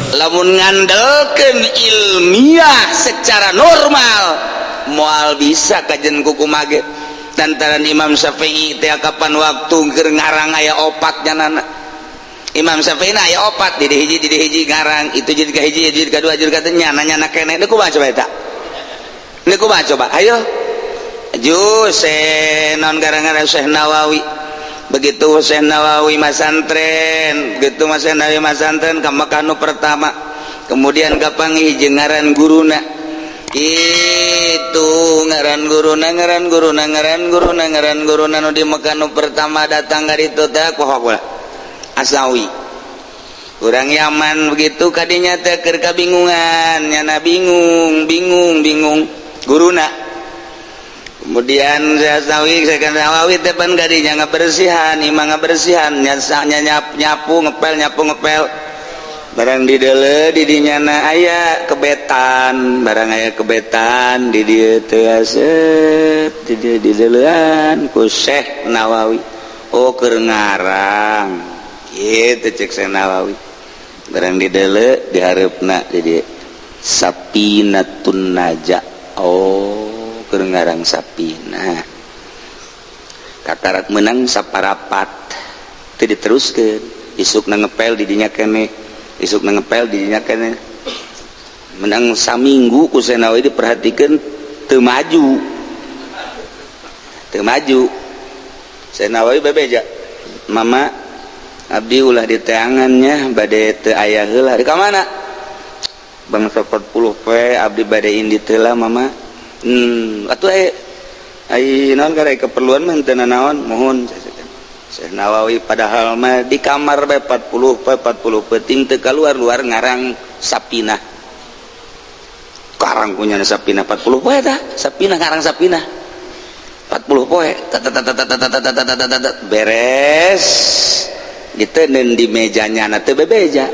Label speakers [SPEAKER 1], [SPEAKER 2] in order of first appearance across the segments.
[SPEAKER 1] Lamun ngandelkeun ilmiah secara normal moal bisa kajen kukumaha ge. Lantaran Imam Syafi'i teh kapan waktu keur ngarang aya opat nyanana. Imam Syafi'i aya opat di hiji di hiji ngarang itu jadi ka hiji, jadi ka dua, jadi ka nyana nyana keneh. Kumaha coba eta? Ini kumaha coba? Ayo jus non gara-gara Syekh Nawawi. Begitu Syekh Nawawi masantren, begitu Mas Syekh Nawawi masantren ka Mekah nu pertama, kemudian kapanggih jeung ngaran guruna itu, ngaran guruna, ngaran guruna, ngaran guruna, ngaran guruna nu di Mekah nu pertama datang ka ditu teh poho Asnawi, urang Yaman. Begitu kadinya teh keur kabingungan nyana, bingung bingung bingung guruna. Kemudian saya Asnawi, saya kan Nawawi teh pan kadinya ngabersihan imah, ngabersihan nyasanya, nyapu ngepel, nyapu ngepel. Barang di dele di dinyana aya kebetan, barang aya kebetan di dieu teh, set di dieu di delean ku Syekh Nawawi. "Oh, keur ngarang kitu," cek Syekh Nawawi. Barang di dele di hareupna di dieu Sapinatun Naja. "Oh, keur ngarang Sapina." Kakarak menang saparapat teu diteruskeun. Isukna ngepel di dinya keneh, isuk ngepel di dinya keneh. Menang saminggu ku Syekh Nawawi diperhatikan, teu maju, teu maju. Syekh Nawawi bebeja, "Mama, abdi ulah diteangannya, bade teu aya heula." "Di ka mana?" "Bangsa 40 poe abdi bade indit heula, Mama." Atuh aya ai naon kare keperluan mah teu naon." "Mohon." Syekh Nawawi padahal mah di kamar bae 40 poe 40 peuting teu keluar-luar ngarang Sapinah. Karang punya Sapinah 40 poe tah Sapinah, ngarang Sapinah 40 poe. Beres, diteundeun di mejanya na, teu bebeja,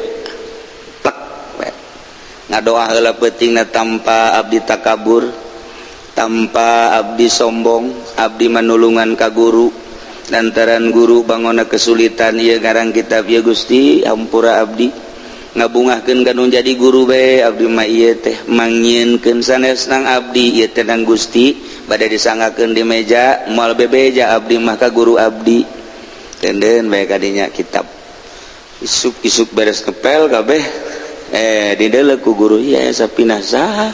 [SPEAKER 1] plek we. Ngadoa heula peutingna, "Tanpa abdi takabur, tanpa abdi sombong, abdi manulungan ka guru lantaran guru bangona kesulitan ieu ngarang kitab. Ya Gusti, hampura abdi, ngabungahkeun ka nu jadi guru bae abdi mah. Ieu teh mangnyieunkeun sanes nang abdi, ieu teh nang Gusti." Bade disanggakeun di meja, moal bebeja abdi mah ka guru abdi. Tenden bae kadinya kitab. Isuk-isuk beres ngepel kabeh, dideuleu ku guru, "Ieu Sapinah saha?"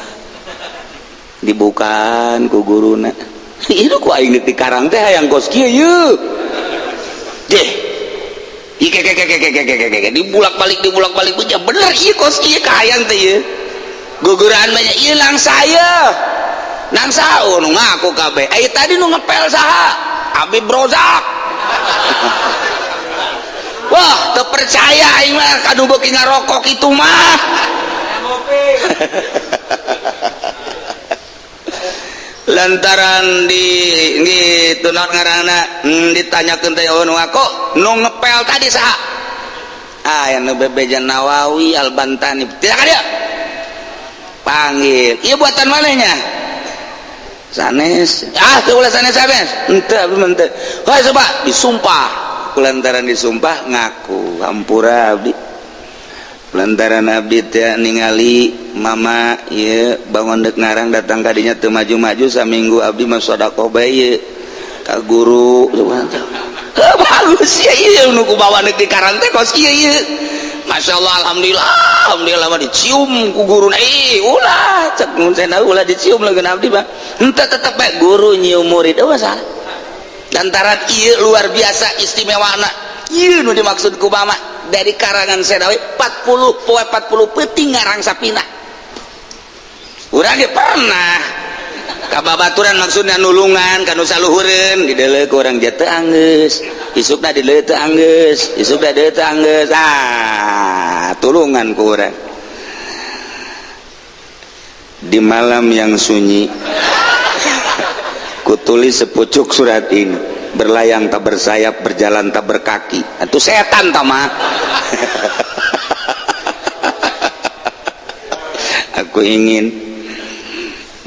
[SPEAKER 1] Dibukaan ku guruna, "Ieu ku aing di karang teh hayang kos kieu yeuh deh." Dibulak-balik, dibulak-balik, punya bener ieu kos kieu kahayang teh ieu. Guguraan banyak ieu lang saya nang saha nu ngaku kabeh. "Ai tadi nu ngepel saha?" "Habib Rozak." "Wah, teu percaya aing mah kanu beuki ngarokok itu mah." Lantaran di gitu naon ngaranna, ditanyakeun teh, "Oh, nu ngaku nu ngepel tadi saha?" Ah, yang nu bebeja Nawawi Albantani. Tidak ada panggil, "Iya, buatan manehnya?" "Sanes." "Ah, teu ulah sanes sanes, henteu, abdi mah henteu." "Heuh, coba disumpah." Kulantaran disumpah ngaku, "Hampura abdi, lantaran abdi teh ningali mama ieu bangun dek ngarang, datang kadinya teu maju-maju saminggu, abdi mah sedekah bae ieu ka guru." "Heuh, bagus ya ieu nu ku bawa deuk di karang teh kos kieu ieu. Masya Allah, alhamdulillah, alhamdulillah." Mah dicium ku guru. "Ih, ulah," cek saya, "ulah dicium lagi abdi mah." "Henteu, tetep bae guru nyium murid eueuh masalah." Lantaran ieu luar biasa istimewana ieu nu dimaksud ku mama dari karangan Sedawi 40 poe 40 peuting ngarang Sapina. Urang ge pernah kababaturan, maksudnya nulungan kanu saluhureun, dideuleu ku urang teu anggeus, isukna dideuleu teu anggeus, isukna dideuleu teu anggeus. Ah, tulungan ku urang. Di malam yang sunyi kutulis sepucuk surat ini, berlayang tak bersayap, berjalan tak berkaki. Itu setan tak mah. Aku ingin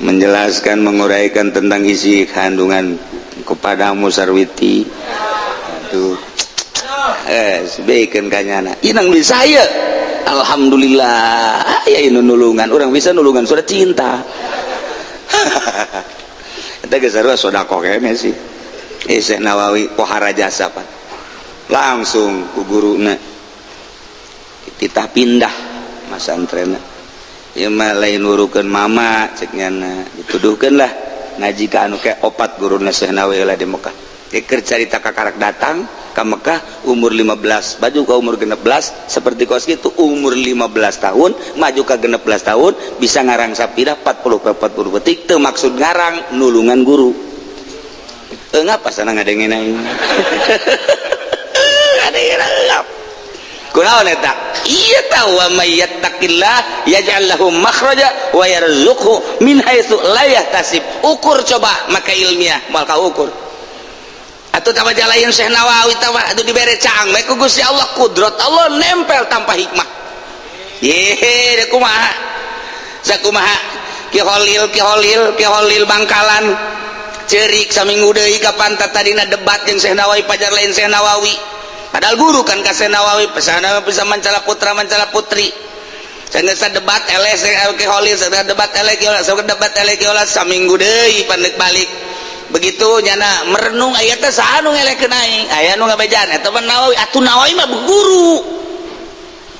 [SPEAKER 1] menjelaskan, menguraikan tentang isi kandungan kepadamu, Sarwiti. Aduh, sebaikkan kanyana inang bisa ya. Alhamdulillah aya nu nulungan, urang bisa nulungan surat cinta. Eta geus sarua sedekah kene sih. Syekh Nawawi pohara jasa pan. Langsung ku guruna titah pindah masantrenna. Ieu mah lain nurukeun mama cek nyana, dituduhkeun lah ngaji ka anu ke opat guruna Syekh Nawawi lah di Mekah. Keur carita kakarak datang ke Mekah umur 15, baju ke umur 16 seperti kos gitu, umur 15 tahun maju ke 16 tahun bisa ngarang sapira 40 40 petik teu maksud ngarang nulungan guru. Ngapa sana ngadengin aing? Ngadengin ngap. Kunaon eta? Iya tahu wa may yattaqillah yaj'al lahu makhraja wa yarzuqhu min haitsu la yahtasib. Ukur coba maka ilmiah moal kaukur. Atuh tama jalain Syekh Nawawi tawa atuh dibere caang bae ku Gusti Allah, kudrat Allah nempel tanpa hikmah. Ye, da kumaha? Sakumaha? Ki Holil, Ki Holil, Ki Holil Bangkalan cerik saminggu deui ka pantat tadina debat jeung Syekh Nawawi pajar lain Syekh Nawawi. Padahal guru kan ka Syekh Nawawi, pesana bisa mancala putra mancala putri. Sanggeus debat eleh Ki Holil, debat eleh Ki Holil, debat eleh Ki Holil saminggu deui pandek balik. Begitu nyana merenung aya teh saha nu ngelehkeun aing, aya nu ngabejaan eta mah Nawawi, atuh Nawawi mah guru.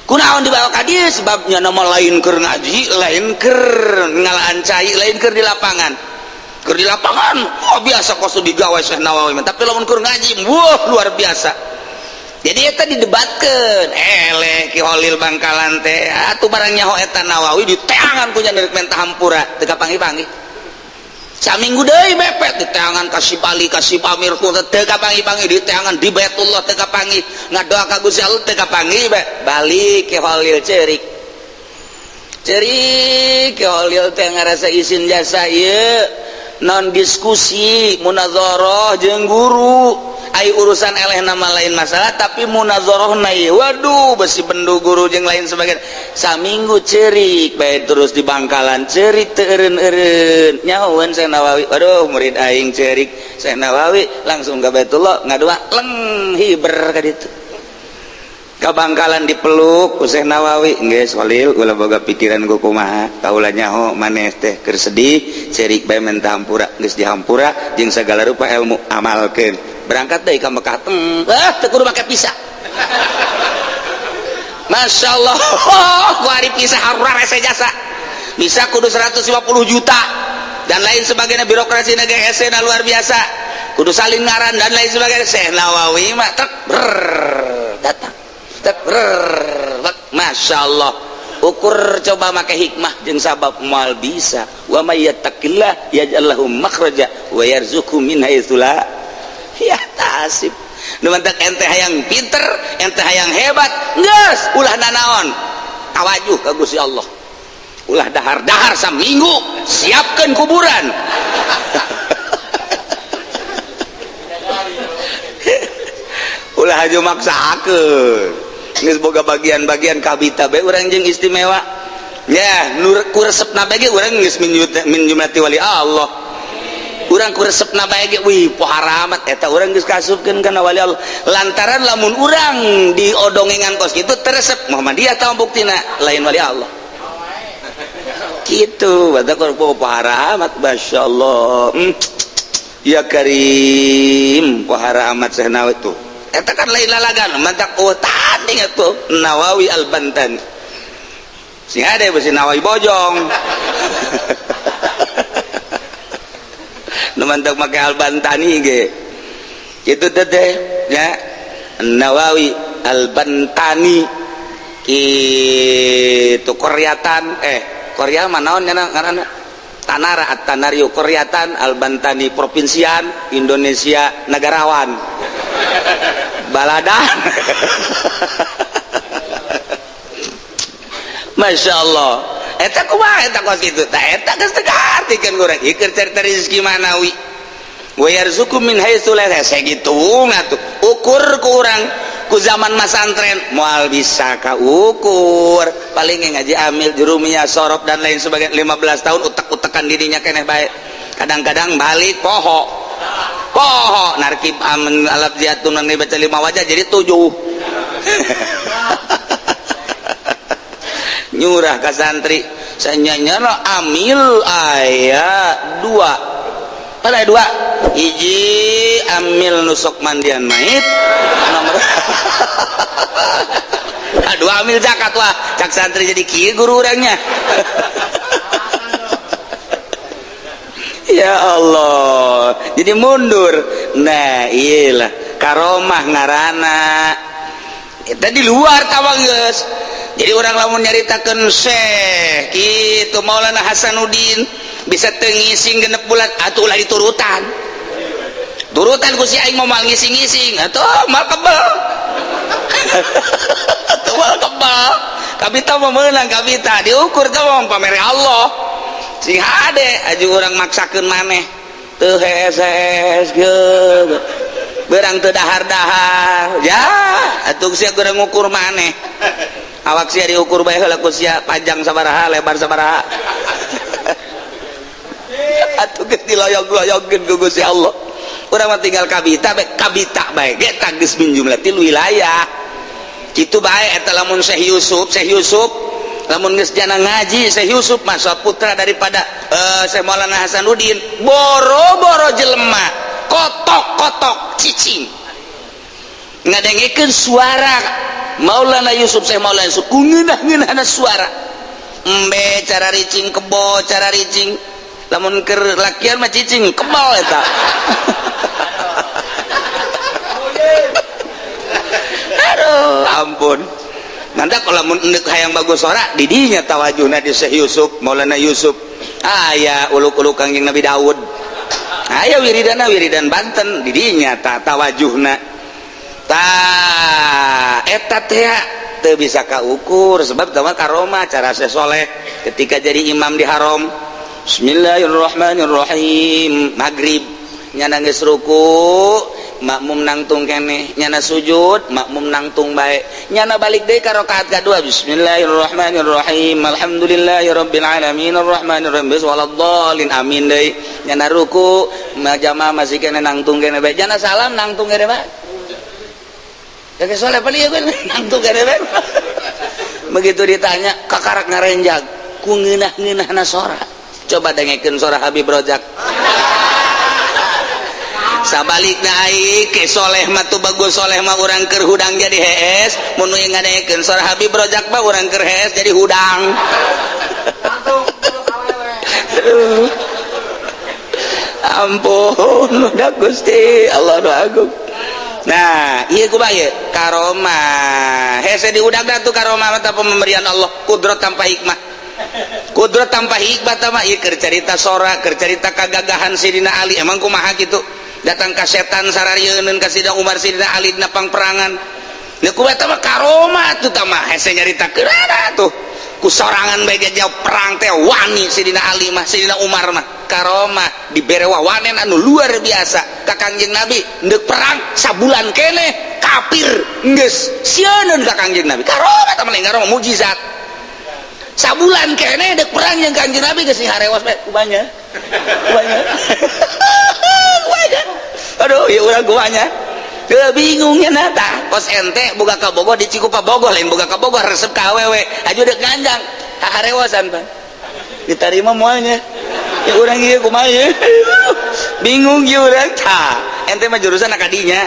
[SPEAKER 1] Kunaon dibawa ka dieu sebab nyana mah lain keur ngaji, lain keur ngalaan cai, lain keur di lapangan. Keur di lapangan, wah biasa kos digawe Syekh Nawawi mah, tapi lamun keur ngaji, wah luar biasa. Jadi eta didebatkeun, eleh Ki Holil Bangkalan teh, atuh barang nyaho eta Nawawi diteangan ku nya rek menta hampura, teu kapanggih-panggih. Saminggu deui mepet diteangan ka si Bali ka si Pamir ku teu kapanggih-panggih, diteangan di Baitullah teu kapanggih, ngadoa ka Gusti Allah teu kapanggih, balik Ki Holil ceurik. Ceurik Ki Holil teh ngarasa isin jasa ieu non diskusi munazarah jeung guru. Ai urusan eleh nama lain masalah tapi munazarah ieu waduh besi bendu guru jeung lain sebagainya. Saminggu ceurik bae terus di Bangkalan ceurik teu eureun-eureun nyahoeun Syekh Nawawi, waduh murid aing ceurik. Syekh Nawawi langsung ka Baitullah ngadoa leng hiber ka ditu. Ka Bangkalan dipeluk ku Syekh Nawawi, geus Holil ulah boga pikiran ku kumaha, kaula nyaho maneh teh keur sedih ceurik bae menta hampura, geus dihampura jeung sagala rupa ilmu amalkeun. Berangkat deui ka Mekah teng, teu kudu make visa. Masya Allah, ku ari visa harurese jasa. Bisa kudu 150 juta dan lain sebagainya, birokrasi negara esena luar biasa. Kudu salin ngaran dan lain sebagainya. Syekh Nawawi mah tek brrr, datang. Tek brrr, Masya Allah. Ukur coba make hikmah jeung sabab moal bisa. Wa may yattaqillah yaj'al lahu makhraja wa yarzuqhu min haitsu la yahtasib. Nu mantak ente hayang pinter, ente hayang hebat, geus ulah nanaon. Tawajuh ka Gusti Allah. Ulah dahar-dahar saminggu, siapkeun kuburan. Ulah haju maksakeun. Geus boga bagian-bagian kabita bae urang jeung istimewa. Ya, nur ku resepna bae ge urang geus min jumlati wali Allah. Urang ku resepna bae ge wih pohara amat eta urang geus kasupkeun kana wali Allah. Lantaran lamun urang diodongengan kos kitu teresep Muhammadiyah tahu buktina lain wali Allah. Kitu badak pohara amat masyaallah. Ya Karim pohara amat Syekh Nawawi tuh. Eta kan lain lalagan mantak oh tanding atuh Nawawi Al-Bantani. Sing ade besi Nawawi bojong. Nu mantak make Al-Bantani ge. Kitu teh ya Nawawi Al-Bantani kitu Koreatan Korea mah naon nya ngaranna? Tanara At-Tanario Koreatan Al-Bantani Provinsian Indonesia Negarawan. Baladan. Masya Allah. Eta kumaha eta kos kitu? Tah eta geus teu kaartikeun urang. Ieu keur carita rezeki manawi. Wa yarzuqu min haitsu la yahtasib. Sakitu atuh. Ukur ku urang ku zaman masantren moal bisa kaukur. Paling ngaji amil jurumiyah sorop dan lain sebagainya 15 tahun utek-utekan dirinya keneh bae. Kadang-kadang balik poho. Poho narkib amin alaf jatun baca 5 wajah jadi 7. Nyurah ka santri sanyanya amil aya dua, pada dua hiji amil nusok mandian mait, nomor dua amil zakat. Wah, cak santri, jadi kieu guru orangnya. Ya Allah, jadi mundur. Nah, iyalah karomah ngarana kita di luar tawang geus. Jadi orang lamun nyaritakeun Syekh kitu, Maulana Hasanuddin bisa teu ngising 6 bulan, atuh ulah diturutan turutan ku si aing, mau mal ngising-ngising atuh mal kebel, atuh mal kebel. Kabita mah meunang, kabita diukur teh mah pamere Allah sing hade. Aju urang maksakeun maneh teu hees-hees berang teu dahar-dahar ya, atuh sia kurang ngukur maneh. Awak sia diukur bae heula ku sia, panjang sabaraha, lebar sabaraha, atuh geus diloyog-loyogkeun ku Gusti Allah. Urang mah tinggal kabita bae, kabita bae ge tah geus min jumlatil wilayah kitu bae. Eta lamun Syekh Yusuf, Syekh Yusuf lamun geus jana ngaji, Syekh Yusuf masa putra daripada Syekh Maulana Hasanuddin, boro-boro jelema kotok-kotok cicing ngadengekeun suara Maulana Yusuf, Syekh Maulana Yusuf ku ngeunah-ngeunahna suara embe cara ricing kebo, cara ricing lamun keur lakian mah cicing kebal eta. Aduh, ampun. Nanti kalau mun endek hayang bagus suara didinya tawajuhna di Syekh Yusuf, Maulana Yusuf. Aya uluk-uluk Kangjeng Nabi Daud, aya wiridana wiridan Banten didinya ta tawajuhna ta. Eta teh teu bisa kaukur sebab tama karomah cara Syekh Soleh ketika jadi imam di haram. Bismillahirrahmanirrahim, maghrib, nyana geus ruku, makmum nangtung keneh, nyana sujud, makmum nangtung bae. Nyana balik deui ka rakaat kadua, bismillahirrahmanirrahim, alhamdulillahirabbil alamin arrahmanirrahim, waladhdallin, amin deui. Nyana ruku, jamaah masih keneh nangtung keneh bae. Nyana salam, nangtung keneh bae. Kakek soleh paling ya nangtung keneh bae. Begitu ditanya, kakarak ngarenjag ku ngeunah-ngeunahna sora. Coba dengekeun sora Habib Rojak. Sabalikna ai ke soleh mah tuh bagus, soleh mah urang keur hudang jadi hees, mun nu ngadengekeun sora Habib Rojak mah urang keur hees jadi hudang. Aduh. Ampun, udah Gusti Allah nu agung. Nah, iya kumaha ieu karomah hese diudag tuh. Karomah mah pemberian Allah, kudrat tanpa hikmah, kudrat tanpa hikmah. Tama ieu keur carita sora, keur carita kagagahan Sidina Ali. Emang kumaha kitu datang ka setan sararieun ka Sidina Umar, Sidina Ali dina pangperangan. Nya kumaha eta mah karomah tuh tama hese nyaritakeun tuh ku sorangan bae jauh perang teh wani Sidina Ali mah, Sidina Umar mah. Karomah dibere wawanen anu luar biasa ka Kangjeng Nabi. Ndek perang sabulan keneh, kafir geus sieun ka Kangjeng Nabi. Karomah tah, lain karomah, mujizat. Sabulan keneh dek perang jeung Kangjeng Nabi geus harewas bae. Kubanya kubanya kubanya, aduh ya urang kubanya. Teu bingungnya nata kos ente boga kabogoh di Cikupa Bogoh, lain boga kabogoh, resep ka awewe aju dek nganjang harewasan pan diterima moalnya. Ya urang ieu kumaha ieu, bingung ieu urang. Tah, ente mah jurusan akadinya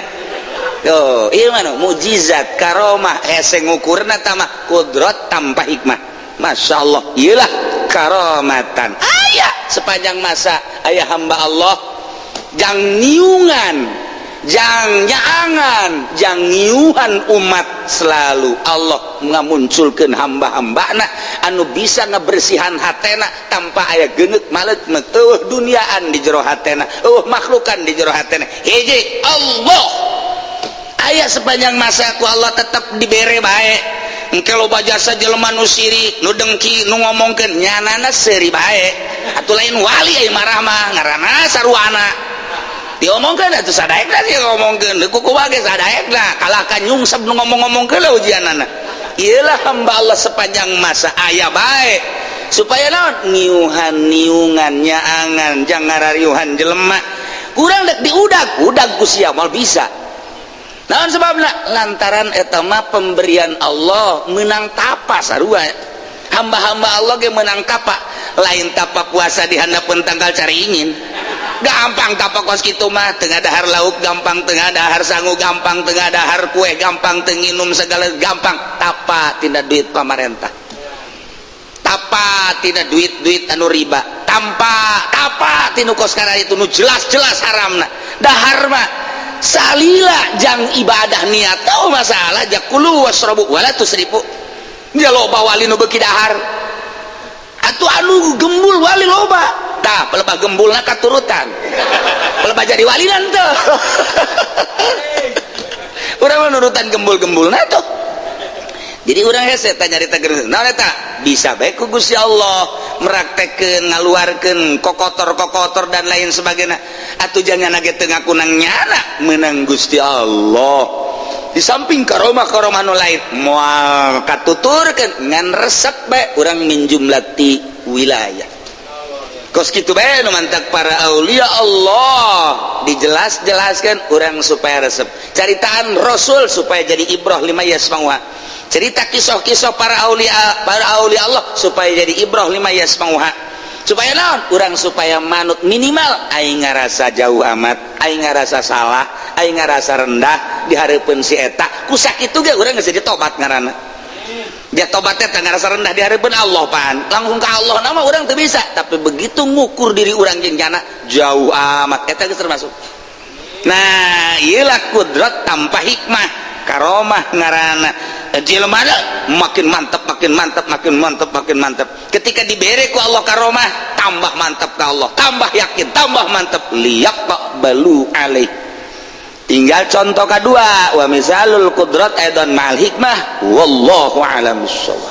[SPEAKER 1] tuh. Ieu mah mujizat karomah hese ngukurna tama kudrat tanpa hikmah. Masya Allah, iyalah karomatan. Aya sepanjang masa aya hamba Allah jang niungan, jang nyaangan, jang ngiuhan umat. Selalu Allah ngamunculkeun hamba-hambana anu bisa ngebersihan hatena tanpa aya geungeut malet eueuh duniaan di jero hatena, eueuh makhlukan di jero hatena. Hiji Allah aya sepanjang masa ku Allah tetap dibere bae. Engke loba jasa jelema nu sirik, nu dengki, nu ngomongkeun, nyanana seuri bae atuh. Lain wali ai marah mah ngaranna sarwana diomongkeun atuh sadaekna sih ngomongkeun kuku ge sadaekna kalahkan nyungsep nu ngomong-ngomongkeun lah ujianana. Iyalah hamba Allah sepanjang masa aya bae supaya naon ngiuhan niungan nyaangan jangan ngarariuhan jelema. Kurang dek diudag udag ku sia moal bisa. Naon sebabna? Lantaran eta mah pemberian Allah, menang tapa sarua. Hamba-hamba Allah ge menang tapa, lain tapa puasa di handapeun tangkal caringin. Gampang tapa kos kitu mah, tengah dahar lauk gampang, tengah dahar sangu gampang, tengah dahar kue gampang, teu nginum segala gampang. Tapa tina duit pamarentah, tapa tina duit-duit anu riba, tanpa tapa tinu kos kana itu nu jelas-jelas haramna. Dahar mah salila jang ibadah, niat tahu masalah ja. Kulu wasrobu wala tusrifu. Dia loba wali nu beuki dahar atuh, anu gembul wali loba. Tah, pelebah gembulna katurutan, pelebah jadi wali nanti. Urang mah nurutan gembul-gembulna tuh. Jadi urang hese tanya nyarita naon eta bisa bae ku Gusti Allah meraktekeun, ngaluarkeun kokotor-kokotor dan lain sebagainya. Atuh jangan ge teu ngaku nang nyana menang Gusti Allah. Di samping karomah-karomah nu lain moal katuturkeun, ngan resep bae urang min jumlati wilayah. Kos kitu bae nu mantak para aulia Allah dijelas-jelaskan urang supaya resep. Caritaan Rasul supaya jadi ibrah lima yasma'uha. Cerita kisah-kisah para aulia, para aulia Allah supaya jadi ibrah lima yasma'uha. Supaya naon? Urang supaya manut. Minimal aing ngarasa jauh amat, aing ngarasa salah, aing ngarasa rendah di hareupeun si eta, ku sakitu ge urang geus jadi tobat ngaranna. Dia tobatnya teh ngarasa rendah di hareupeun Allah. Pan langsung ke Allah nama urang teu bisa, tapi begitu ngukur diri urang jeung jana jauh amat, eta geus termasuk. Nah, iyalah kudrat tanpa hikmah, karomah ngaranna. Jelema makin mantap, makin mantap, makin mantap, makin mantap. Ketika diberi ku Allah karomah, tambah mantap ke Allah, tambah yakin, tambah mantap, liak balu alaih. Tinggal contoh kedua, wa misalul kudrat aidan ma'al hikmah. Wallahu a'lam bissawab.